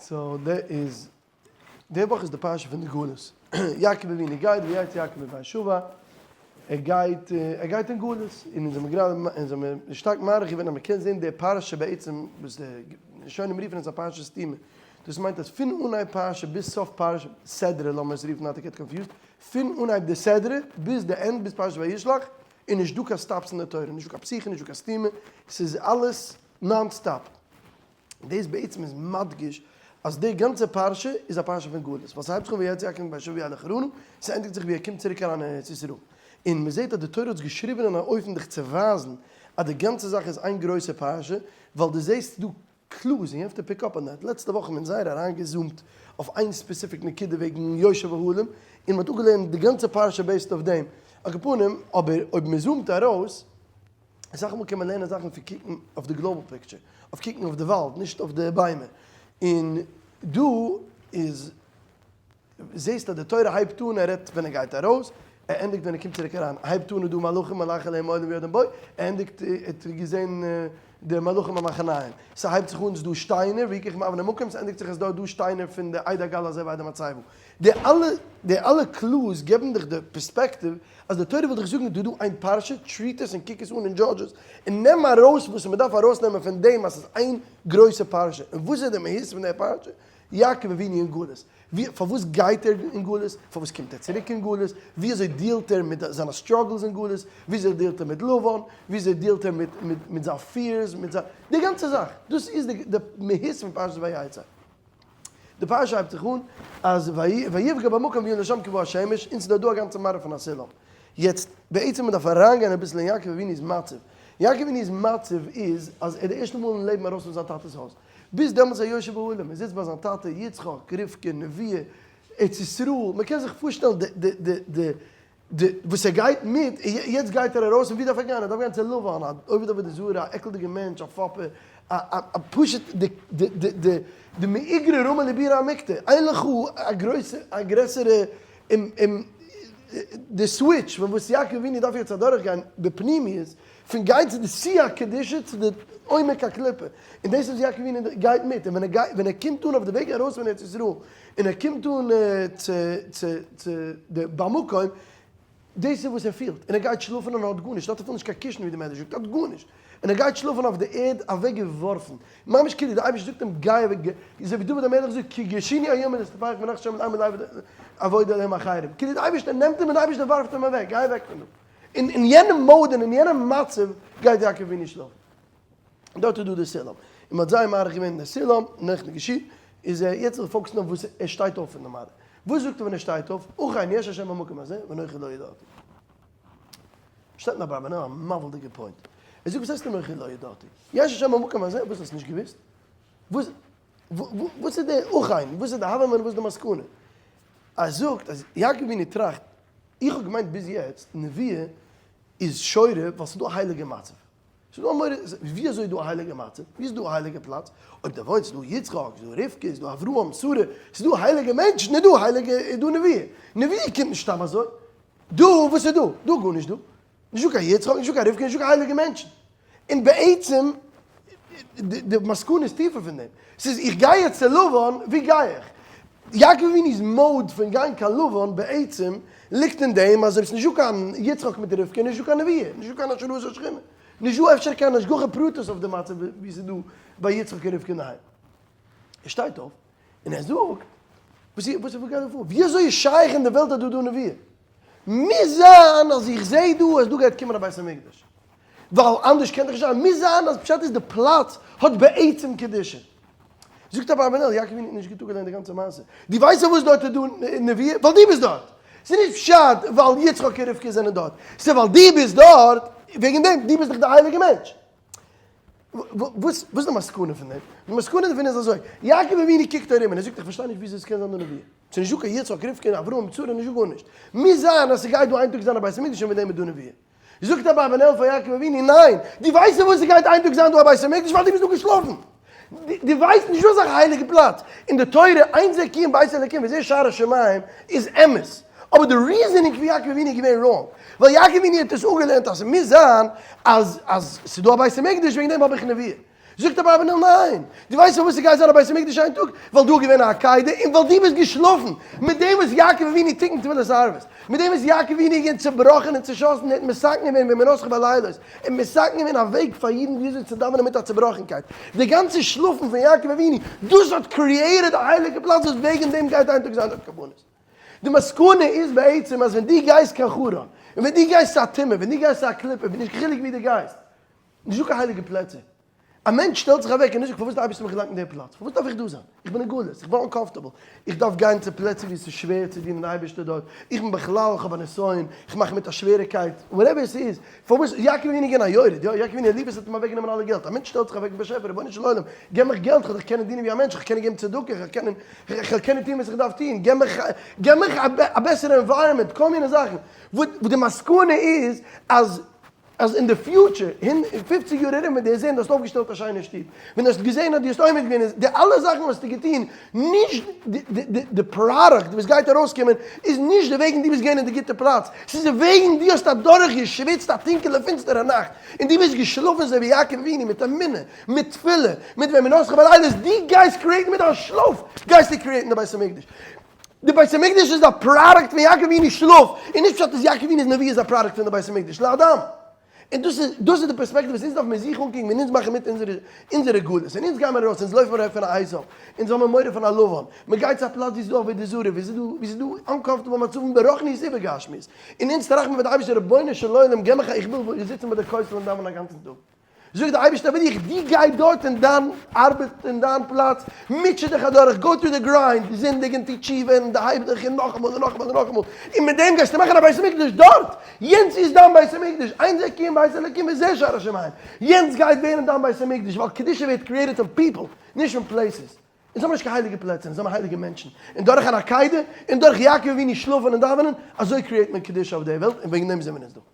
So דער איז, די וואך איז די פרשה פון די גלות. יעקב אבינו גייט, ויצא יעקב מבאר שבע, ער גייט, ער גייט אין גלות, און אונז האמיר גראדע, אונז האמיר שטארק מאריך געווען אז מ'קען זען די פרשה בעצם, וואס די ראשונים רופן עס א פרשה סתומה. דאס מיינט אז פון אנהייב פרשה ביז סוף פרשה, סדרה לאמיר עס רופן not to get confused, פון אנהייב די סדרה ביז די end ביז פרשת וישלח, איז נישט דא קיין stops אין די תורה, נישט דא קיין פתיחה, נישט דא קיין סתימה, ס'איז אלעס non stop. דאס בעצם איז מדגיש אז די גאנצע פרשה איז א פרשה פון גלות, ווייל ס'הייבט זיך אן ויצא יעקב מבאר שבע וילך חרנה, ס'ענדיגט זיך ווי ער קומט צוריק אריין אין ארץ ישראל. און מ'זעט אז די תורה האט עס געשריבען אין א אופן דיך צו ווייזן אז די גאנצע זאך איז איין גרויסע פרשה, ווייל דו זעסט דא clues און you have to pick up on that. לעצטע וואך האט מען זייער אריינגעזומט אויף איין specific נקודה וועגן יושב אהלים, און מ'האט אפגעלערנט די גאנצע פרשה based אויף דעם. על כל פנים, אבער אויב מ'זומט ארויס, אסאך מאל קען מען לערנען זאכן פון קוקן אויף די global picture, אויף קוקן אויף די וואלד, נישט אויף די ביימער. און דא איז, זעסט אז די תורה הייבט אן, ער רעדט ווען ער גייט ארויס, ער ענדיגט ווען ער קומט צוריק אריין. ער הייבט אן איז דא מלאכים מלאכי אלהים עולים ויורדים בו, ער ענדיגט ער האט געזען די מלאכים במחניים. ס'הייבט זיך אן ס'איז דא שטיינער, ויקח מאבני המקום, ס'ענדיגט זיך אז דא איז דא שטיינער פון די עד הגל הזה ועד המצבה. די אלע די אלע clues געבן דיך די פערספעקטיוו אז די תורה וויל דיך זאגן דא דא איין פרשה, treat עס און קוק עס אן און judge עס, און נעם ארויס וואס מען דארף ארויסנעמען פון דעם אז ס'איז איין גרויסע פרשה. און וואס איז די מהות פון די פרשה? יעקב אבינו אין גלות. ווי פארוואס גייט ער אין גלות? פארוואס קומט ער צוריק אין גלות? ווי אזוי דיעלט ער מיט זיינע struggles אין גלות? ווי אזוי דיעלט ער מיט לבן? ווי אזוי דיעלט ער מיט מיט מיט זיין fears? מיט זיין די גאנצע זאך. דאס איז די די מהות פון פרשת ויצא. די פרשה הייבט זיך אן אז ויפגע במקום וילן שם כבוא השמש, און ס'איז דארט דא א גאנצע מראה פון א סולם. יעצט, בעצם מ'דארף אריינגיין אביסל אין יעקב אבינו'ס מצב. יעקב אבינו'ס מצב איז אז ער איז די ערשטע מאל אין לעבן ארויס פון זיין טאטע'ס הויז. ביז דעמאלטס איז ער יושב אהלים, ער זיצט ביי זיין טאטע יצחק, רבקה, נביאה, ארץ ישראל, מ'קען זיך פארשטעלן די די די די די וואס ער גייט מיט, יעצט גייט ער ארויס און ווי דארף ער גיין? ער דארף גיין צו לבן, א עובד עבודה זרה, א עקלדיגע מענטש, א פאפער, א א א פשוט די די די די די מאיגרא רמא לבירא עמיקתא, אין לך א גרויסע א גרעסערע און און די סוויטש פון וואס יעקב אבינו דארף יעצט אדורך גיין בפנימיות, פון גיין צו די שיא הקדושה צו די עומק הקליפה, און דאס איז וואס יעקב אבינו גייט מיט, און ווען ער גייט ווען ער קומט אן אויף די וועג ארויס פון ארץ ישראל, און ער קומט אן צו צו צו די במקום, דאס איז וואס ער פילט, און ער גייט שלאפן און ער האט גארנישט, ער האט אפילו נישט קיין קישן ווי די מדרש זאגט, ער האט גארנישט, און ער גייט שלאפן אויף די ערד אוועק געווארפן, ממש כאילו די אייבערשטער זאגט אים גיי אוועק, אזוי ווי דוד המלך זאגט כי גירשני היום מן השפך ונח שם לעמי לעבוד עבודה אלהים אחרים, כאילו די אייבערשטער נעמט אים און די אייבערשטער ווארפט אים אוועק, גיי אוועק פון דא. און אין יענעם mode און אין יענעם מצב גייט יעקב אבינו שלאפן. דארט איז דא די סולם. און מען האט זייער מאריך געווען אין די סולם, נעכטן געשי, איז ער יעצט זיך focus ן אויף וואס ער שטייט אויף פון די מראה. וואס זאגט ער ווען ער שטייט אויף? אכן יש השם במקום הזה ואנכי לא ידעתי. שטייט אין אברבנאל א מבהיל'דיגע point. ער זאגט וואס הייסט אנכי לא ידעתי? יש השם במקום הזה, וואס האסט נישט געוואוסט? וואס וואס איז די אכן? וואס איז די הוה אמינא? וואס איז די מסקנא? ער זאגט אז יעקב אבינו טראכט איך האב געמיינט ביז יעצט נביאה איז שורה ווייל ס'איז דא א הייליגע מצב. ס'איז דא א מורא, ווי אזוי איז דא א הייליגע מצב? ווי איז דא א הייליגע פלאץ? אויב דו וואוינסט איז דא יצחק, איז דא רבקה, איז דא אברהם, שרה, ס'איז דא הייליגע מענטשן, איז דא הייליגע, איז דא נביאה. נביאה קומט נישט סתם אזוי. דא, וואס איז דא? דא גארנישט דא. נישטא קיין יצחק, נישטא קיין רבקה, נישטא קיין הייליגע מענטשן. און בעצם, די מסקנא איז טיפער פון דעם. ס'איז איך גיי יעצט צו לבן, ווי גיי איך? יעקב אבינו'ס mode פון גיין קיין לבן בעצם ליגט אין דעם אז אויב ס'איז נישטא קיין יצחק מיט רבקה איז נישטא קיין נביאה, נישטא קיין השראת השכינה, נישטא אפשר קיין השגחה פרטית אויף די מצב ווי ס'איז דא ביי יצחק און רבקה אינדערהיים. ער שטייט אויף און ער זאגט, וואס איז וואס גייט דא פאר? ווי אזוי איז שייך אין די וועלט אז דא איז דא נביאה? מוז זיין אז איך זעה דא אז דא גייט קומען א בית המקדש. ווייל אנדערש קען דאך נישט זיין. מוז זיין אז פשט איז די פלאץ האט בעצם קדושה. זאגט אברבנאל, יעקב אבינו האט נישט גוט אפגעלערנט די גאנצע מעשה. דו ווייסט פארוואס דארט איז דא נביאה? ווייל דו ביסט דארט. ס'איז נישט פשט ווייל יצחק און רבקה זענען דארט. ס'איז ווייל דו ביסט דארט, וועגן דעם, דו ביסט דאך די הייליגע מענטש. וואס איז די מסקנא פון דעם? די מסקנא דערפון איז אזוי, יעקב אבינו קוקט ארום און ער זאגט איך פארשטיי נישט וויאזוי עס קען זיין דא נביאה. ס'איז נישטא קיין יצחק, רבקה, אברהם, שרה, נישטא גארנישט. מוז זיין אז ס'גייט דא איין טאג זיין א בית המקדש און מיט דעם איז דא נביאה. זאגט אברבנאל פאר יעקב אבינו, ניין, דו ווייסט פארוואס ס'גייט איין טאג זיין דא א בית המקדש? ווייל דו ביסט דא געשלאפן. דו ווייסט נישט דא אזא הייליגע פלאץ. אין די תורה, אין זה כי אם בית אלוקים וזה שער השמים, איז אמת. אבער די reasoning פון יעקב אבינו איז געווען wrong. ווייל יעקב אבינו האט עס אפגעלערנט אז ס'מוז זיין אז אז ס'איז דא א בית המקדש וועגן דעם האב איך נביאה. זאגט אברבנאל ניין! דו ווייסט פארוואס ס'גייט זיין א בית המקדש איין טאג? ווייל דא איז געווען א עקידה און ווייל דו ביסט געשלאפן! מיט דעם וואס יעקב אבינו תיקן תפילת ערבית, מיט דעם וואס יעקב אבינו איז געווען צובראכן און צושאסן און האט מתקן געווען ואמונתך בלילות, און מתקן געווען א וועג פאר אידן וויאזוי צו דאווענען מיט א צובראכנקייט, די גאנצע שלאפן פון יעקב אבינו, דאס האט created א הייליגע פלאץ וואס וועגן דעם גייט איין טאג זיין דארט קרבנות. די מסקנא איז בעצם אז ווען דו גייסט קיין חרן, און ווען דו גייסט צו א טומאה, ווען דו גייסט צו א קליפה, נישט קיין חילוק ווי דו גייסט, נישט דא קיין הייליגע פלעצער. א מענטש שטעלט זיך אוועק און נישט זאגט פארוואס די אייבערשטער האט מיך געלייגט אין די פלאץ? פארוואס דארף איך דא זיין? איך בין אין גלות, איך בין uncomfortable, איך דארף גיין צו פלעצער ווי עס איז שווער צו דינען די אייבערשטער דארט, איך בין בכלל, איך האב א נסיון, איך מאך מיט א שוועריקייט, whatever עס איז, פארוואס, יעקב אבינו איז געווען א יורד, יא, יעקב אבינו אליפז האט אים אוועקגענומען אלע געלט, א מענטש שטעלט זיך אוועק, באשעפער, רבונו של עולם, געב מיך געלט, איך זאל קענען דינען ווי א מענטש, איך זאל קענען געבן צדקה, איך זאל קענען, איך זאל קענען טון וואס איך דארף טון, געב מיך, געב מיך א בעסערע environment, כל מיני זאכן, וואס די מסקנא איז אז. אז אין די future, אין פופציג יאר ארום ווען דו וועסט זען דו האסט אויפגעשטעלט א שיינע שטוב, ווען דו האסט געזען אז דו האסט עומד געווען אין די אלע זאכן האסטו געטון, נישט די product וואס גייט ארויסקומען איז נישט די וועגן דו ביסט געווען אין די גוטע פלאץ, ס'איז די וועגן דו האסט אדורך געשוויצט א טונקעלע פינסטערע נאכט, און דו ביסט געשלאפן אזוי ווי יעקב אבינו מיט אמונה, מיט תפילה, מיט ואמונתך בלילות, דו גייסט create ן מיט דיין שלאף גייסטו create ן די בית המקדש. די בית המקדש איז א product פון יעקב אבינו'ס שלאף, און נישט פשט אז יעקב אבינו'ס נבואה איז א product פון די בית המקדש, לאדם. און דאס איז דאס איז די פערספעקטיוו וואס אונז דארף מיר זיך אנקוקן ווען אונז מאכן מיט אונזערע אונזערע גלות, און אונז גיימער ארויס, אונז לויפן מיר אוועק פון א עשו, אונז האבן מורא פון א לבן, מען גייט צו א פלאץ ווי עס איז דא עבודה זרה, ווי עס איז דא ווי עס איז דא uncomfortable מצבים ברוחניות ובגשמיות, און אונז טראכט מיר פאר די אייבערשטער רבונו של עולם געב מיך א איך וויל זיצן ביי די כותל און דאווענען א גאנצן טאג. זאגט דער אייבערשטער וויל איך דו גיי דארט אין דיין ארבעט אין דיין פלאץ, מוטשע דיך אדורך, go through the grind, זינדיג און טו תשובה און דערהייב דיך און נאכאמאל און נאכאמאל און נאכאמאל, און מיט דעם גייסטו מאכן א בית המקדש דארט, יענץ איז דיין בית המקדש, אין זה כי אם בית אלוקים וזה שער השמים, יענץ גייט ווערן דיין בית המקדש, ווייל קדושה ווערט created פון people, נישט פון places. אונז האבן נישט קיין הייליגע פלעצער, אונז האבן הייליגע מענטשן, און דורך אן עקידה, און דורך יעקב אבינו שלאפן און דאווענען, אזוי create מען קדושה אויף דער וועלט, און וועגן דעם זעמיר אונז דא.